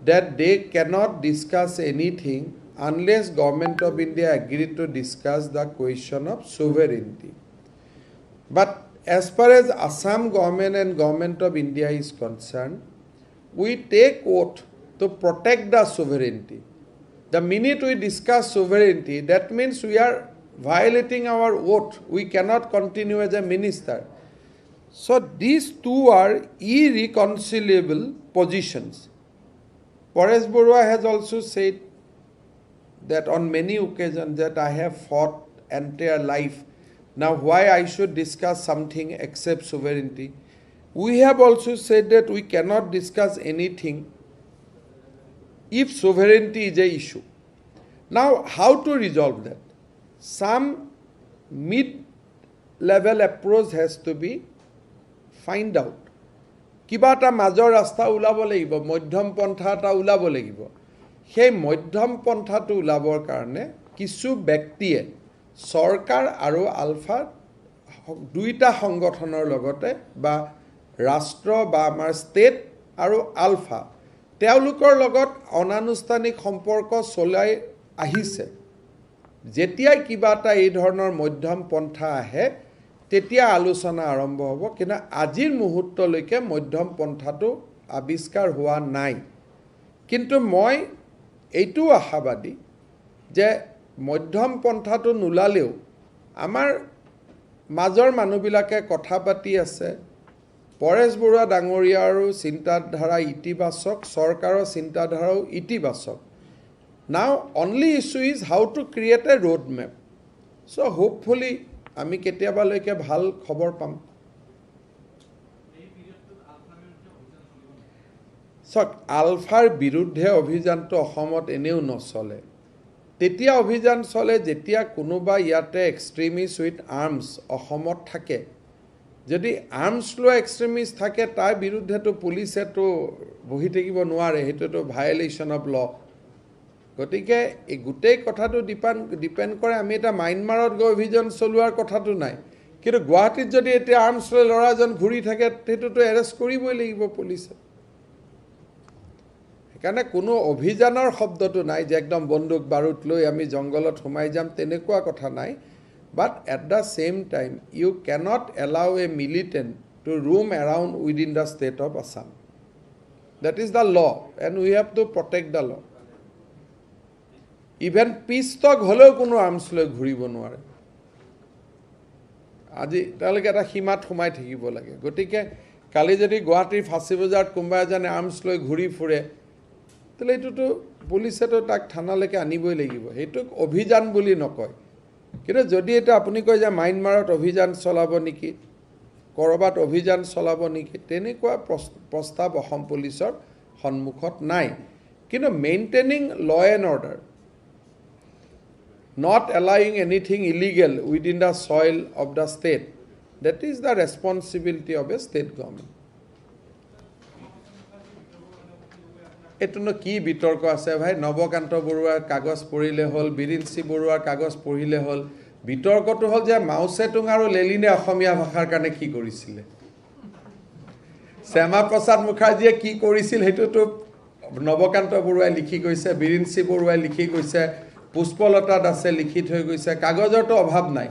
that they cannot discuss anything unless Government of India agreed to discuss the question of sovereignty. But as far as Assam government and Government of India is concerned, we take oath to protect the sovereignty. The minute we discuss sovereignty, that means we are violating our oath. We cannot continue as a minister. So these two are irreconcilable positions. Paresh Barua has also said that on many occasions that I have fought entire life. Now why I should discuss something except sovereignty? We have also said that we cannot discuss anything if sovereignty is a issue. Now, how to resolve that? Some mid-level approach has to be find out. কিবা এটা মাজৰ ৰাস্তা ওলাব লাগিব, মধ্যম পন্থা এটা ওলাব লাগিব। সেই মধ্যম পন্থাটো ওলাবৰ কাৰণে কিছু ব্যক্তিয়ে চৰকাৰ আৰু আলফা দুইটা সংগঠনৰ লগতে বা ৰাষ্ট্ৰ বা আমাৰ ষ্টেট আৰু আলফা তেওঁলোকৰ লগত অনানুষ্ঠানিক সম্পৰ্ক চলাই আহিছে। যেতিয়াই কিবা এটা এই ধৰণৰ মধ্যম পন্থা আহে তেতিয়া আলোচনা আৰম্ভ হ'ব, কিন্তু আজিৰ মুহূৰ্তলৈকে মধ্যম পন্থাটো আৱিষ্কাৰ হোৱা নাই। কিন্তু মই এইটোও আশাবাদী যে মধ্যম পন্থাটো নোলালেও আমাৰ মাজৰ মানুহবিলাকে কথা পাতি আছে। পৰেশ বৰুৱা ডাঙৰীয়াৰো চিন্তাধাৰা ইতিবাচক, চৰকাৰৰ চিন্তাধাৰাও ইতিবাচক। Now only issue is how to create a road map. So hopefully আমি কেতিয়াবালৈকে ভাল খবৰ পাম। চাওক, আলফাৰ বিৰুদ্ধে অভিযানটো অসমত এনেও নচলে। তেতিয়া অভিযান চলে যেতিয়া কোনোবা ইয়াতে এক্সট্ৰিমিষ্ট উইথ আৰ্মছ অসমত থাকে। যদি আৰ্মছ লোৱা এক্সট্ৰিমিষ্ট থাকে তাৰ বিৰুদ্ধেতো পুলিচেতো বহি থাকিব নোৱাৰে, সেইটোতো ভায়লেশ্যন অফ ল। গতিকে এই গোটেই কথাটো ডিপেণ্ড কৰে। আমি এতিয়া মাইনমাৰত গৈ অভিযান চলোৱাৰ কথাটো নাই, কিন্তু গুৱাহাটীত যদি এতিয়া আৰ্মছ লৈ ল'ৰা এজন ঘূৰি থাকে সেইটোতো এৰেষ্ট কৰিবই লাগিব পুলিচে। সেইকাৰণে কোনো অভিযানৰ শব্দটো নাই যে একদম বন্দুক বাৰুদ লৈ আমি জংঘলত সোমাই যাম, তেনেকুৱা কথা নাই। But at the same time you cannot allow a militant to roam around within the state of Assam. That is the law and we have to protect the law. Even peace talk হ'লেও কোনো আৰ্মছ লৈ ঘূৰিব নোৱাৰে। আজি তেওঁলোকে এটা সীমাত সোমাই থাকিব লাগে। গতিকে কালি যদি গুৱাহাটীৰ ফাঁচী বজাৰত কোনোবা এজনে আৰ্মছ লৈ ঘূৰি ফুৰে, তেতিয়াহ'লে এইটোতো পুলিচেতো তাক থানালৈকে আনিবই লাগিব। সেইটোক অভিযান বুলি নকয়। কিন্তু যদি এতিয়া আপুনি কয় যে মাইনমাৰত অভিযান চলাব নেকি, ক'ৰবাত অভিযান চলাব নেকি, তেনেকুৱা প্ৰস্তাৱ অসম পুলিচৰ সন্মুখত নাই। কিন্তু maintaining law and order, not allowing anything illegal within the soil of the state, that is the responsibility of a state government. এইটোনো কি বিতৰ্ক আছে ভাই? নৱকান্ত বৰুৱাৰ কাগজ পঢ়িলে হ'ল, বিৰিঞ্চি বৰুৱাৰ কাগজ পঢ়িলে হ'ল। বিতৰ্কটো হ'ল যে মাওচেতুং আৰু লেলিনে অসমীয়া ভাষাৰ কাৰণে কি কৰিছিলে, শ্যামাপ্ৰসাদ মুখাৰ্জীয়ে কি কৰিছিল সেইটোতো নৱকান্ত বৰুৱাই লিখি গৈছে, বিৰিঞ্চি বৰুৱাই লিখি গৈছে, পুষ্পলতা দাসে লিখি থৈ গৈছে, কাগজৰতো অভাৱ নাই।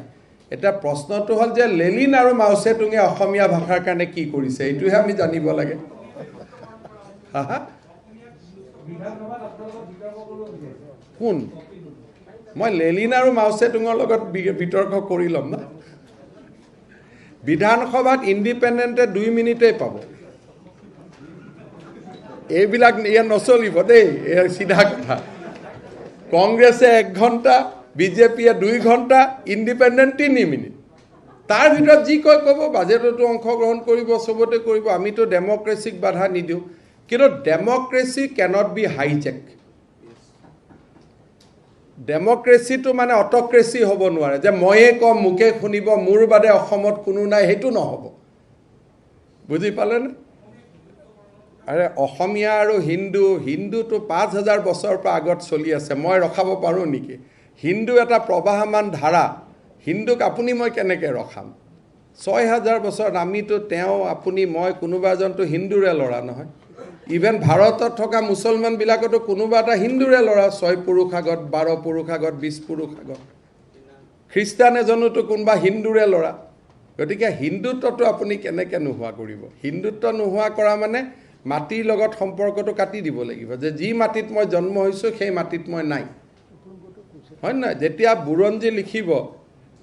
এতিয়া প্ৰশ্নটো হ'ল যে লেলিন আৰু মাওচেতুঙে অসমীয়া ভাষাৰ কাৰণে কি কৰিছে, এইটোহে আমি জানিব লাগে। হা হা, কোন? মই লেলিন আৰু মাওচেতুঙৰ লগত বিতৰ্ক কৰি ল'ম না। বিধানসভাত ইণ্ডিপেণ্ডেণ্টে 2 মিনিটেই পাব। এইবিলাক ইয়াত নচলিব দেই, এয়া চিধা কথা। কংগ্ৰেছে 1 ঘণ্টা, বিজেপিয়ে 2 ঘণ্টা, ইণ্ডিপেণ্ডেণ্ট 3 মিনিট। তাৰ ভিতৰত যি কয় ক'ব, বাজেটতো অংশগ্ৰহণ কৰিব, চবতে কৰিব। আমিতো ডেম'ক্ৰেচিক বাধা নিদিওঁ, কিন্তু ডেম'ক্ৰেচি কেনট বি হাইজেক। ডেম'ক্ৰেচিটো মানে অট'ক্ৰেচি হ'ব নোৱাৰে যে ময়ে ক'ম, মোকে শুনিব, মোৰ বাদে অসমত কোনো নাই, সেইটো নহ'ব। বুজি পালেনে? আৰে অসমীয়া আৰু হিন্দু, হিন্দুটো 5000 বছৰৰ পৰা আগত চলি আছে, মই ৰখাব পাৰোঁ নেকি? হিন্দু এটা প্ৰবাহমান ধাৰা, হিন্দুক আপুনি মই কেনেকৈ ৰখাম? 6000 বছৰত আমিতো তেওঁ আপুনি মই কোনোবা এজনতো হিন্দুৰে ল'ৰা নহয়। ইভেন ভাৰতত থকা মুছলমানবিলাকতো কোনোবা এটা হিন্দুৰে ল'ৰা, 6 পুৰুষ আগত, 12 পুৰুষ আগত, 20 পুৰুষ আগত। খ্ৰীষ্টান এজনোতো কোনোবা হিন্দুৰে ল'ৰা। গতিকে হিন্দুত্বটো আপুনি কেনেকৈ নোহোৱা কৰিব? হিন্দুত্ব নোহোৱা কৰা মানে মাটিৰ লগত সম্পৰ্কটো কাটি দিব লাগিব, যে যি মাটিত মই জন্ম হৈছোঁ সেই মাটিত মই নাই, হয় নহয়? যেতিয়া বুৰঞ্জী লিখিব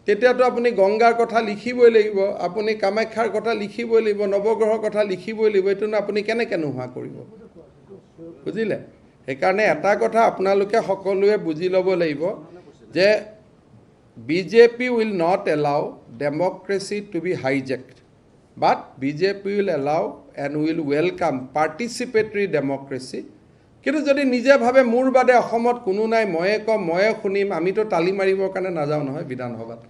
তেতিয়াতো আপুনি গংগাৰ কথা লিখিবই লাগিব, আপুনি কামাখ্যাৰ কথা লিখিবই লাগিব, নৱগ্ৰহৰ কথা লিখিবই লাগিব। এইটোনো আপুনি কেনেকৈ নোহোৱা কৰিব? বুজিলে? সেইকাৰণে এটা কথা আপোনালোকে সকলোৱে বুজি ল'ব লাগিব যে BJP will not allow democracy to be hijacked, but BJP will allow and will welcome participatory democracy. কিন্তু যদি নিজে ভাবে মোৰ বাদে অসমত কোনো নাই, ময়ে ক'ম, ময়ে শুনিম, আমিতো তালি মাৰিবৰ কাৰণে নাযাওঁ নহয় বিধানসভাত।